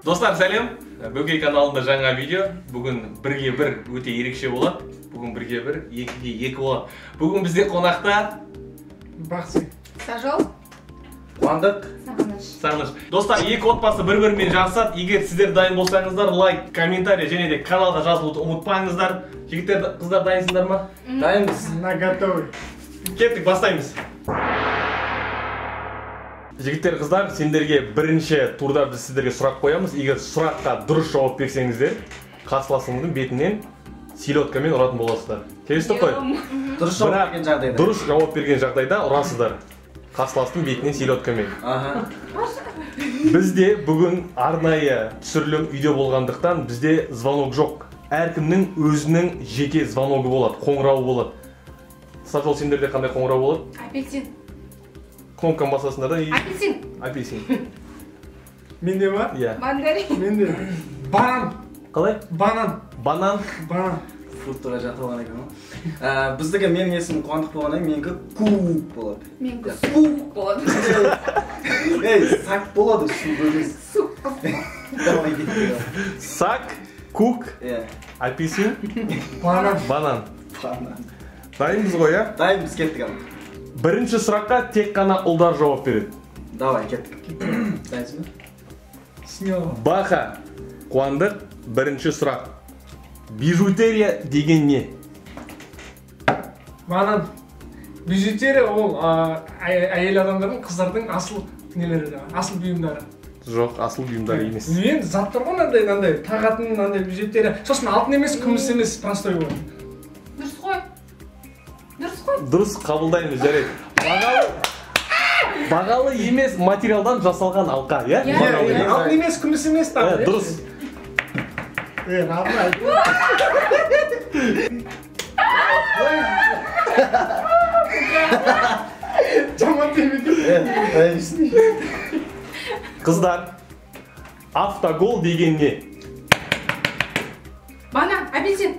Достар, сәлем! Бөкей каналында жаңа видео. Бүгін бірге бір өте ерекше болады. Бүгін бірге бір, екіге екі болады. Бүгін бізде қонақта Бақсы, Сажол, Қуандық, Сағыныш. Сағыныш. Достар, екі отбасы бір-бірімен жарысады. Егер сіздер дайын болсаңыздар, лайк, комментарий және де каналға жазылуды ұмытпаңыздар. Жігіттер, қыздар дайынсыңдар ма? Дайынбыз. На готовый. Кеттік, бастаймыз. Жігіттер, қыздар, сендерге бірінші турда біз сіздерге сұрақ қоямыз. Егер сұраққа дұрыс жауап берсеңіздер, қарсыласыңыздың бетінен селедкамен ұратын боласыздар. Келістік қой? Дұрыс жауап берген жағдайда. Дұрыс жауап берген жағдайда ұрасыздар. Қарсыластың бетінен селедкамен. Аха. Бізде бүгін арнайы түсірілім үйде болғандықтан бізде звонок жоқ. Әркімнің өзінің жеке звоногы болады, қоңырауы болады. Сажол, сендерде қандай қоңырау болады? Апельсин. Кнопканы басасыңдар да и Апельсин. Апельсин. Менде ма? Иә. Мандарин. Менде. Банан. Қалай? Банан. Банан. Банан. Фруктыға жатып алған екен ғой. Біздікі, менің есімім Қуандық болғаннан кейін менікі кук болады. Менікі сук болады. Ей, сак болады, сук емес. Сук. Давай, кеттік. Сак, кук, Иә. апельсин, Банан. банан. Банан. Дайынбыз ғой, иә? Дайынбыз, кеттік ал. Бірінші сұраққа тек қана ұлдар жауап береді. Давай, кеттік. Дайынсың ба? Смело. Баха, Қуандық, бірінші сұрақ. Бижутерия деген не? Банан. Бижутерия ол әйел адамдардың, қыздардың асыл нелері, асыл бұйымдары. Жоқ, асыл бұйымдары емес. Енді заттар ғой, мынандай, мынандай тағатын мынандай бижутерия. Сосын алтын емес, күміс емес, простой болады. Дұрыс қой. Дұрыс қой. Дұрыс қабылдаймыз, жарайды. Бағалы емес материалдан жасалған алқа, иә? Иә. Бағалы емес. Алтын емес, күміс емес тағы. Дұрыс. Рабына. Жаман тимейді. Қыздар, автогол деген не? Банан, апельсин.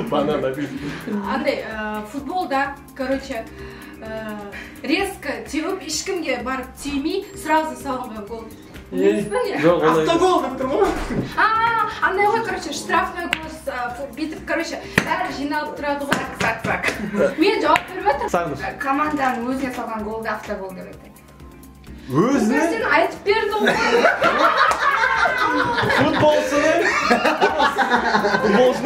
Банан, апельсин. Андай, футболда, короче, резко теуіп, ешкімге барып тимей, сразу салынған гол. Білесіз бе не? Жоқ, олай емес. Автогол деп тұр ғой. Андай ғой, короче, штрафной гол, бүйтіп, короче, бәрі жиналып тұрады ғой. Сак, сак. Мен жауап беріп жатырмын. Сағыныш. Команданың өзіне салған голды автогол деп айтады. Өзіне? Сен айтып бердің ғой. Футболшының өз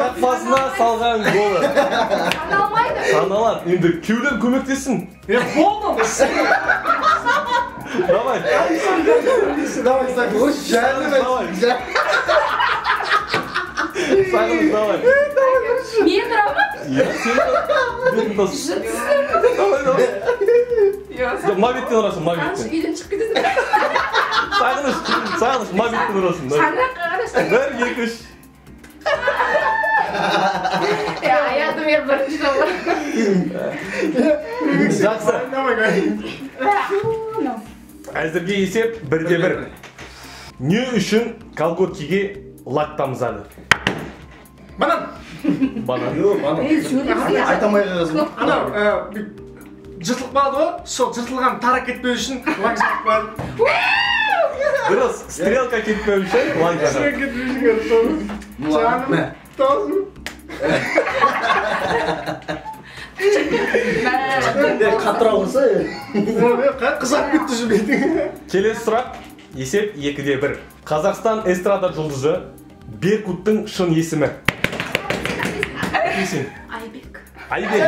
қақпасына салған голы. Саналмайды. Саналады. Енді кеудем көмектессін. Болды. Давай. Давай, сак. Ой, жаным. Давай. Сағыныш, давай. Мен ұрамын? Иә, сен бетін тос. Давай, давай. Жоқ, мына беттен ұрасың, мына Сағыныш, беттен. үйден шығып кетесің. Сағыныш, Сағыныш, мына беттен ұрасың. Шаңыраққа қарашы. 1, 2, 3. Аяды мен бірінші жолы. Жақсы. Давай, давай. Әзірге есеп 1-1. Не үшін колготкиге лак тамызады? Банан. Банан. Йо, банан. Айта алмай қалғансың. Анау, жыртылып қалады ғой, сол жыртылған тарап кетпеу үшін лак жағып қояды. Дұрыс, стрелка кетпеу үшін лак жағады. Стрелка кетпеу үшін, жаным, досым. Қаттырақ ұрса, Қызарып кетті уже бетің. Келесі сұрақ, есеп 2-1. Қазақстан эстрада жұлдызы Беркуттың шын есімі. Апельсин. Айбек. Айбек.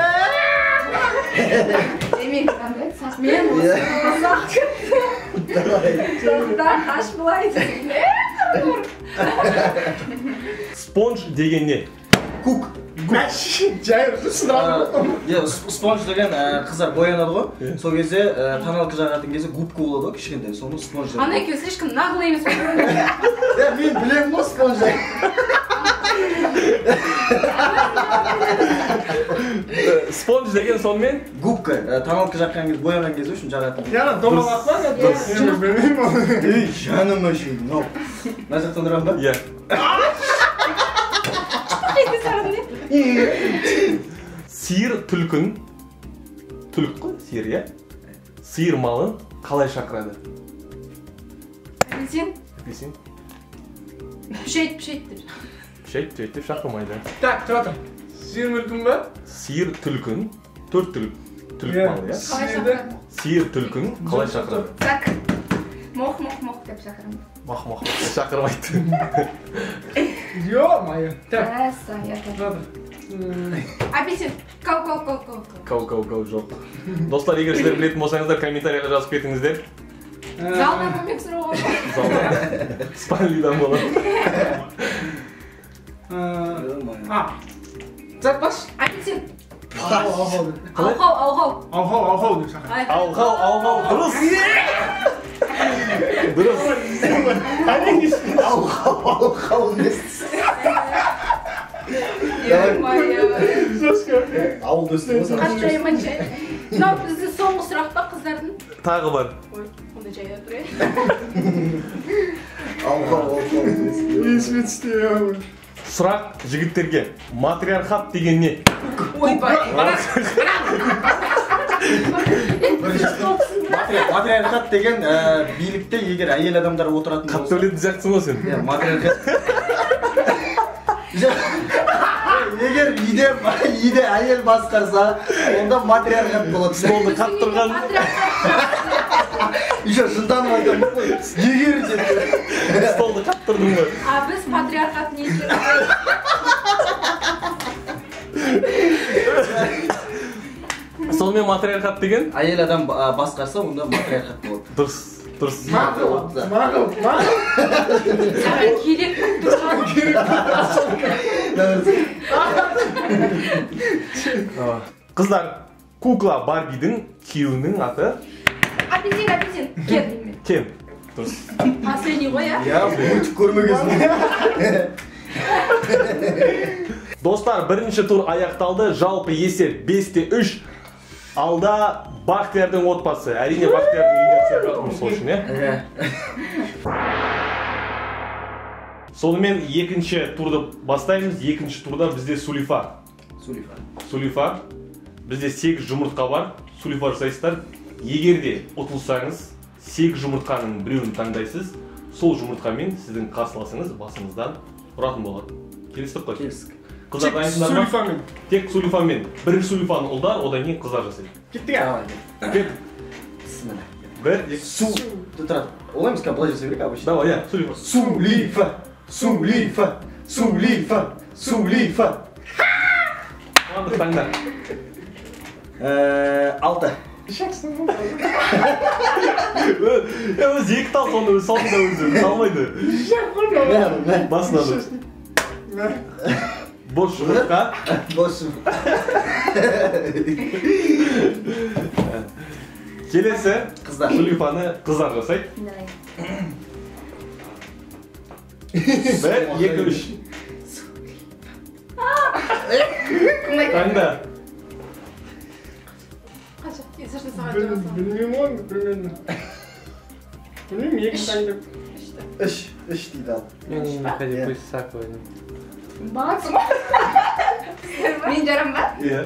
Демек, қандай сақ. Мен осы ұзақ тоқта, қаш былай десең. Спонж деген не? Кук. Жай сындырады. Иә, спонж деген қыздар боянады ғой. Сол кезде тоналка жағатын кезде губка болады ғой кішкентай. Соны спонж деп. Ана екеуі слишком наглый емес қой. Мен білемін ғой спонж. Спонж деген сонымен? Губка, тоналка жаққан кезде, боянған кезде үшін жағатын. Яғни домалақ па? Дұрыс. Мен білмеймін оны. Ей, жаным вообще, мынау. Мына жақтан ұрамын ба? Иә. Сиыр түлкін, түлік қой, сиыр, иә? Сиыр малын қалай шақырады? Апельсин. Апельсин. Пішейт, пішейт деп. Пішейт, пішейт деп шақырмайды. Так, тұра тұр. Сиыр мүлкін ба? Сиыр түлкін. Төрт түлік. Түлік мал, иә? Қалай шақырады? Сиыр түлкін қалай шақырады? Так. Моқ, моқ, моқ деп шақырамын. Мақ, мақ деп шақырмайды. Ё-моё. Так. Тұра тұр. Апельсин. Кау, кау, кау, кау. Кау, кау, кау, жоқ. Достар, егер сіздер білетін болсаңыздар, комментарийға жазып кетіңіздер. Залдан көмек сұрауға болады. Залдан. Спальныйдан болады. А. Зат бас. Апельсин. Аухау. Аухау, аухау. Аухау, аухау деп шақырады. Аухау, аухау, дұрыс. Дұрыс. Аухау, аухау емес. Ауылда өстім ғой. Қатты жайман жай. Мынау біздің соңғы сұрақ па қыздардың? Тағы бар. Ой, онда жая тұрайын. Аухау, аухау емес. Есіме түсті. Сұрақ жігіттерге. Матриархат деген не? Ойбай. Матриархат деген билікте егер әйел адамдар отыратын болса. Қатты білетін сияқтысың ғой сен. Иә, матриархат. Егер үйде әйел басқарса, онда матриархат болады. Столды қатты тұрған. Еще жынданып айтамын ғой. Егер деп. Столды қатты тұрдың ғой. А біз патриархат не екенін. Сонымен матриархат деген? Әйел адам басқарса, онда матриархат болады. Дұрыс, дұрыс. Мақұл, мақұл, мақұл. Саған керек болып тұрған. Қыздар, кукла Барбидің күйеуінің аты? Апельсин, апельсин. Кен. Кен. Дұрыс. Последний ғой, ә? Иә, мультик көрмегенсің. Достар, бірінші тур аяқталды. Жалпы есеп 5-3. Алда Бақтиярдың отбасы. Әрине, Бақтиярдың үйіне түсіп жатырмыз сол үшін, иә? Сонымен екінші турды бастаймыз. Екінші турда бізде Сулифа. Сулифа. Сулифа. Бізде 8 жұмыртқа бар. Сулифа жасайсыздар. Егер де ұтылсаңыз, 8 жұмыртқаның біреуін таңдайсыз. Сол жұмыртқамен сіздің қарсыласыңыз басыңыздан ұратын болады. Келістік қой? Келістік. Қыздар дайынсыңдар ма? Сулифамен. Тек сулифамен. Бірінші сулифаны ұлдар, одан кейін қыздар жасайды. Кеттік ә? Кет. Бісміллә. Бір, екі. Су. Тұрады. Олай емес, былай жасай берейік обычно. Давай, иә, сулифа. Сулифа, сулифа, сулифа, сулифа. Қуандық, таңда. 6. Өзі екі тал соны өзі салды да өзі салмайды. Басынан. Бос жұмыртқа. Бос жұмыртқа. Келесі қыздар. Сулифаны қыздар жасайды. 1, 2, 3. Таңда. Қанша? Есірсін саған жауап. Білмеймін ғой, білмеймін. Білмеймін, екі таңдап. 3, 3 дейді ал. Мен хотя бы сақ возьму. Мағансың ғой. Мен жарам ба? Иә.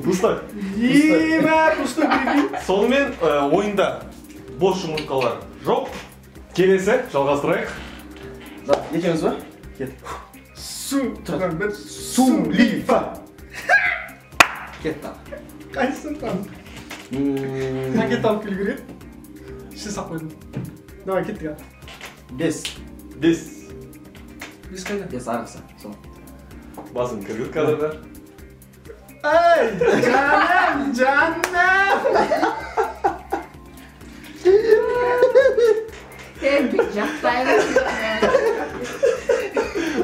Пустой. Ема, пустой прикинь. Сонымен ойында бос жұмыртқалар жоқ. Келесі жалғастырайық. Екеуміз ба? Кет. Су. Сулифа. Кетті. Қайсысын там? Пакет алып келу керек. Ішіне салып қойдым. Давай, кеттік ал. 5. 5. 5 қайда? 5 арғысы. Сол. Басын кіргіз кадрға. Ай, жаным, жаным. Ей, жақпаймын.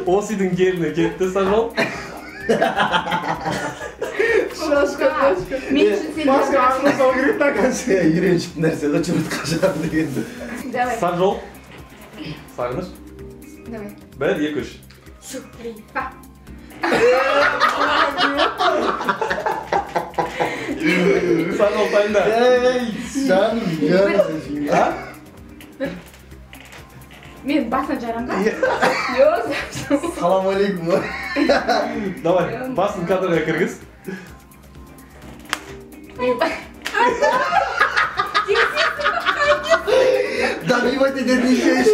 Осы үйдің келіні кетті, Сажол. Шашка, шашка. Мен үшін сен Басқа ағылып салу керек та қазір. Үйреншікті нәрсе ғой, жұмыртқа жарым дегенді. Давай. Сажол. Сағыныш. Давай. 1, 2, 3. Сулифа. Сажол таңда. Ей, жаным, жаным. А? Мен басына жарам ба? Салам алейкум. Давай, басын кадрға кіргіз. Добивать ететін неше үш.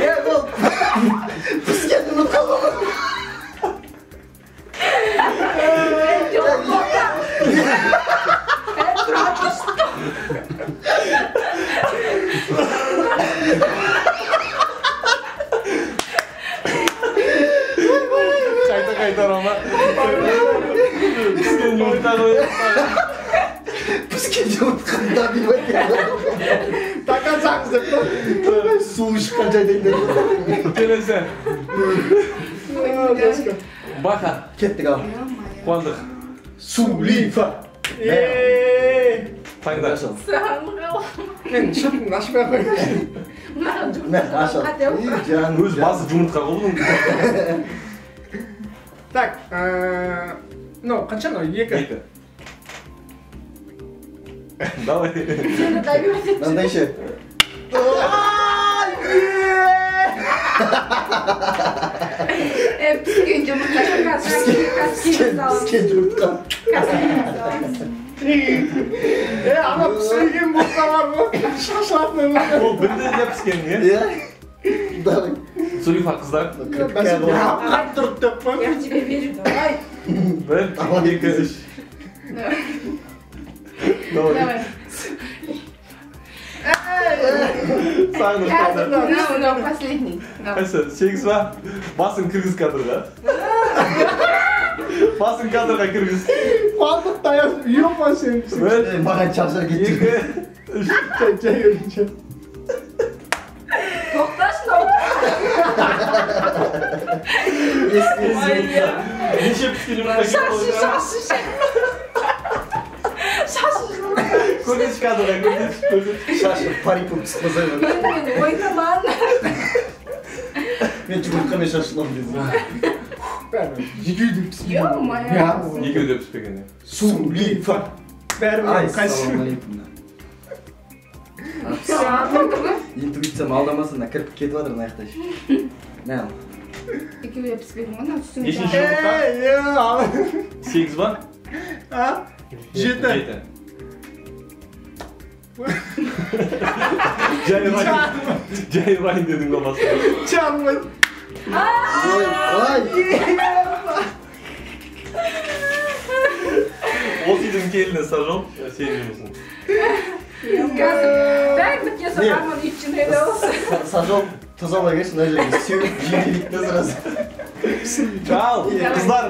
Е, бұл піскен жұмыртқа ғой. Қайта қайтара ма? Піскен жұмыртқа ғой. Піскен жұмыртқа добивать етеді. До конца деп па? Су ішіп қанша айтайын дедім. Келесі. Баха. Кеттік ал. Қуандық. Сулифа. Таңда. Мен шөпімді ашпай ақ қояйын. Мә, ашал. Өз басы жұмыртқа ғой бұның. Так, мынау қанша мынау? 2. 2. Давай. Сені добивать етіп. Мынандай ше. Піскен жұмыртқа. Піскен жұмыртқа. Ана пісірген болса бар ғой. Шашылатын. Ол білді де піскен, не? Иә. Давай. Сулифа, қыздар. Қатты тұрды деп қой. Я в тебя верю, давай. 1, 2, 3. Давай. Сағыныш қазір. Мынау последний. Қайсы, 8 ба? Басын кіргіз кадрға. Басын кадрға кіргіз. Қуандық таяқ, епа сен. 1, Маған шашар кетті. 2, 3. Жай жай. Тоқташы, мынау. Неше піскен жұмыртқа Шашы, шашы, шашы. Көрсетші кадрға, көрсетші, көрсетші. Шашы парик болып түсіп қалса. Мен ойнаман. Мен жұмыртқамен шашыламын дедім. Бәрі екеуі де піскен. Ё-моё. Екеуі де піспеген. Сулифа. Бәрі қайсы? Ассалаумағалейкум. Интуициям алдамасын, мына кірпік кетіп жатыр мына жақта. Мә. Екеуі де піспеген ғой, мынау үстіңгі. Нешінші жұмыртқа? 8 ба? 7. 7. Жай ұрайын. Жай ұрайын дедің ғой басында. Жаным. Ой, ой. Осы үйдің келіні Сажол, сенің жұмысың. Қазір бәрі біткен соң Арман ит жинайды осы. Сажол тұз ала келші, мына жерге сеуіп жейді да сразу. Ал, қыздар,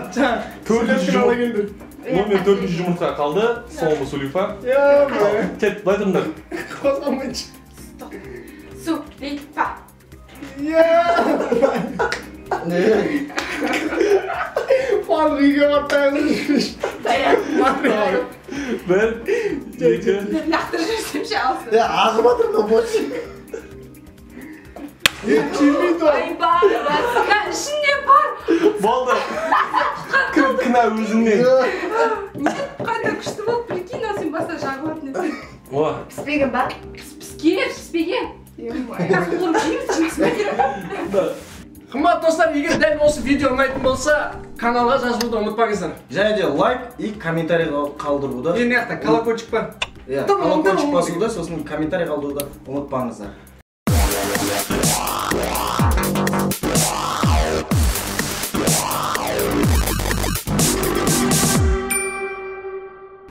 төртінші жұмыртқа. Номер 4-ші жұмыртқа қалды, соңғы Сулифа. Кет, былай тұрыңдар. Қозғалмайыншы. Сулифа. Қуандық үйге барып таяқ. Таяқ. 1, 2. Лақтырып жіберсем ше алсын. Ағып жатыр мынау больше. Келмейді ол. Айбар, басына ішінде бар. Болды. Кінә өзіңнен. Қандай күшті болып, прикинь, ал сен басына жағылатын еді. О. Піспеген ба? Піскен, піспеген. Қазір қуырып жейміз, піспеген. Қымбат достар, егер дәл осы видео ұнайтын болса, каналға жазылуды ұмытпаңыздар. Және де лайк и комментарий қалдыруды. Мына жақта колокольчик бар. Иә, колокольчик басуды, сосын комментарий қалдыруды ұмытпаңыздар.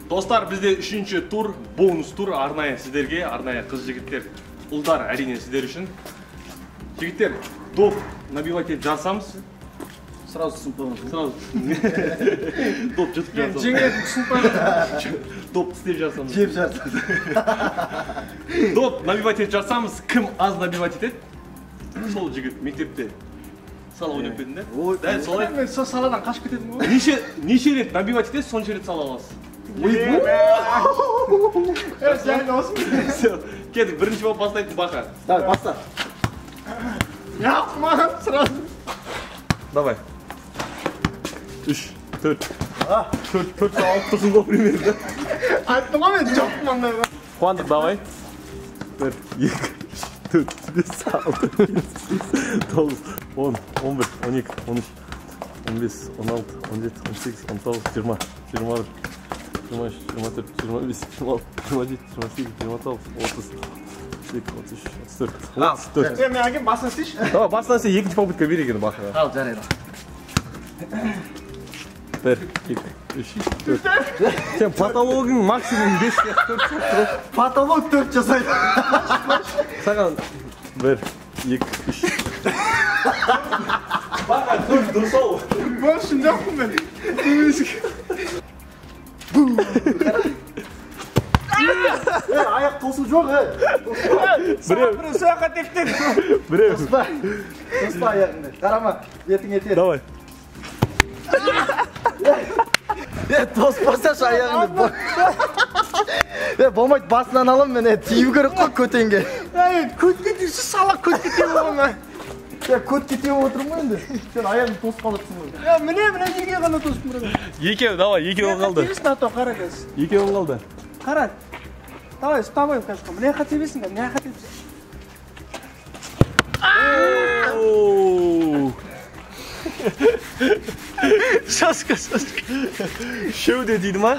Достар, бізде 3-ші тур, бонус тур, арнайы сіздерге, арнайы қыз жігіттер, ұлдар әрине сіздер үшін. Жігіттер, доп набивать етіп жарысамыз. Сразу түсініп қойыңыз. Сразу. Доп жұтып жарысамыз. Жеңетін түсініп қойыңыз. Доп тістеп жарысамыз. Жеп жарысамыз. Доп набивать етіп жарысамыз. Кім аз набивать етеді? Сол жігіт мектепте сала ойнап кеттің де. Дәл солай. Мен сол саладан қашып кететін ғой. Неше рет набивать етесіз, сонша рет сала аласыз. Кеттік, бірінші болып бастайтын Баха. Давай, баста. Маған сразу. Давай. 3, 4. 4 алып тұрсың ғой примерно. Айттым ғой мен жоқпын ондайға. Қуандық, давай. 1, 2, 3, 4, 5, 6, 7, 8, 9, 10, 11, 12, 13, 15, 16, 17, 18, 19, 20, 21, 23, 24, 25, 26, 27, 28, 29, 30, 32, 33, 34. Е, мен әкем басынан істейші. Давай, басынан істе, екінші попытка берейік енді Бақыға. Ал, жарайды. 1, 2, 3, 4. Сен потологың максимум 5 сияқты, 4 сияқты. Потолок 4 жасайды. Саған 1, 2, 3. Бақа, 4 дұрыс ау. Больше жоқпын мен. Аяқ тосу жоқ, Біреу. Біреу соққа тектен. Біреу. Тоспа. Тоспа аяғыңды. Қарама, бетіңе тиеді. Давай. Тоспасашы аяғыңды. Болмайды, басынан аламын мен. Тию керек қой көтенге. Көтке тиюсі салақ көтке тиіп оңай. Көтке теуіп отырмын ғой енді. Сен аяғыңды тосып қалыпсың ғой. Міне, міне жерге ғана тосып тұрмын. Екеу, давай, екеуі қалды. Тебесің, ато, қара қазір. Екеуі қалды. Қара. Давай, ұстамаймын қазір. Мына жаққа тебесің, мына жаққа тебесің. Шашка, шашка. Үшеу де дейді ма?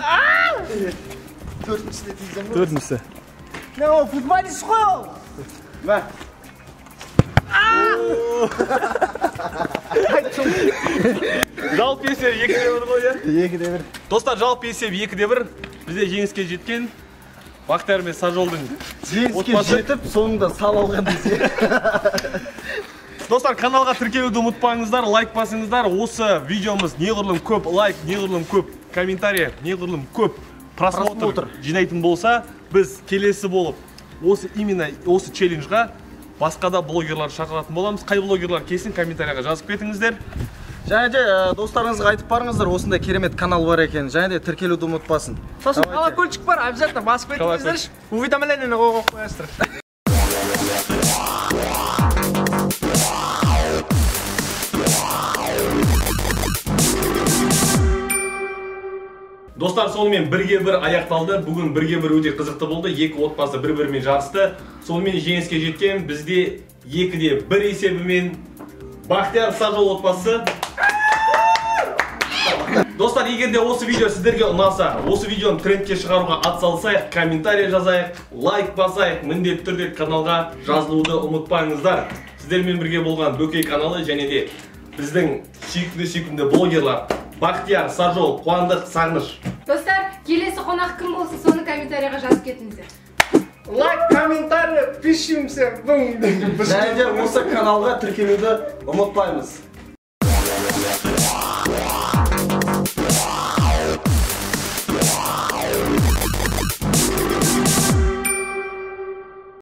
Төртіншісі де тигіземін ғой. Төртіншісі. Не, ол футболист қой ол. Мә. Жалпы есеп 2-1 ғой, иә? 2-1. Достар, жалпы есеп 2-1. Бізде жеңіске жеткен Бақтияр мен Сажолдың жеңіске жетіп, соңында сал алған десе. Достар, каналға тіркелуді ұмытпаңыздар, лайк басыңыздар. Осы видеомыз неғұрлым көп лайк, неғұрлым көп комментарий, неғұрлым көп просмотр жинайтын болса, біз келесі болып осы именно осы челленджға басқа да блогерлар шақыратын боламыз. Қай блогерлар келсін, комментарияға жазып кетіңіздер. Және де достарыңызға айтып барыңыздар, осындай керемет канал бар екен. Және де тіркелуді ұмытпасын. Сосын колокольчик бар, обязательно басып кетіңіздерші. Уведомлениені қойып қоясыздар. Достар, сонымен бірге бір аяқталды. Бүгін бірге бір өте қызықты болды. Екі отбасы бір-бірімен жарысты. Сонымен жеңіске жеткен бізде 2-1 есебімен Бақтияр Сажол отбасы. Достар, егер де осы видео сіздерге ұнаса, осы видеоны трендке шығаруға атсалысайық, комментарий жазайық, лайк басайық, міндетті түрде каналға жазылуды ұмытпаңыздар. Сіздермен бірге болған Бөкей каналы және де біздің сүйкімді блогерлар Бақтияр, Сажол, Қуандық, Сағыныш. Достар, келесі қонақ кім болса, соны комментарийға жазып кетіңіздер. Лайк, комментарий, пишемся. Және де осы каналға тіркелуді ұмытпаймыз.